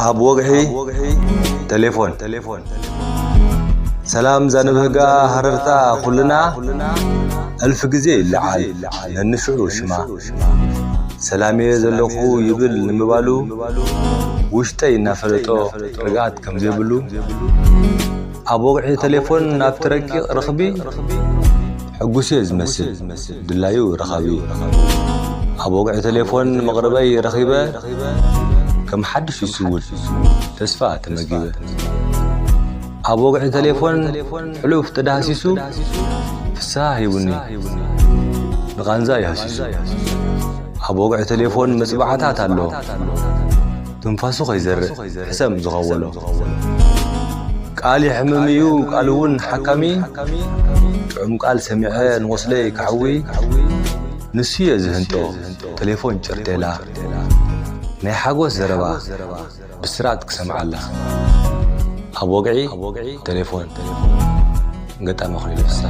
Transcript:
ኣብ ወግዒ ተሌፎን። ሰላም ዛንብህጋ ሃረርታ ኩልና፣ እልፍ ግዜ ይለዓል ነንሽዑ ሽማ። ሰላምየ ዘለኹ ይብል ንምባሉ፣ ውሽጠይ እናፈለጦ ርግኣት ከም ዘይብሉ፣ ኣብ ወግዒ ተሌፎን ናብቲ ረቂቕ ርኽቢ ሕጉስየ ዝመስል ድላዩ ረኻቢ። ኣብ ወግዒ ተሌፎን መቕርበይ ረኺበ፣ ከም ሓድሽ ይስውድ ተስፋ ተመጊበ። ኣብ ወግዒ ተሌፎን ሕሉፍ ተዳህሲሱ፣ ፍስሃ ሂቡኒ ንቓንዛ ይሃሲሱ። ኣብ ወግዒ ተሌፎን መጽባዕታት ኣሎ፣ ትንፋሱ ከይዘርእ ሕሰም ዝኸወሎ። ቃል የሕምም እዩ ቃል እውን ሓካሚ፣ ጥዑም ቃል ሰሚዐ ንቑስለይ ክሕዊ። ንሱየ ዝህንጦ ተሌፎን ጭርቴላ፣ ናይ ሓጎስ ዘረባ ብስራት ክሰምዓላ። ኣብ ወግዒ ተሌፎን ገጣሚ ኮይኑ ይፍሳ።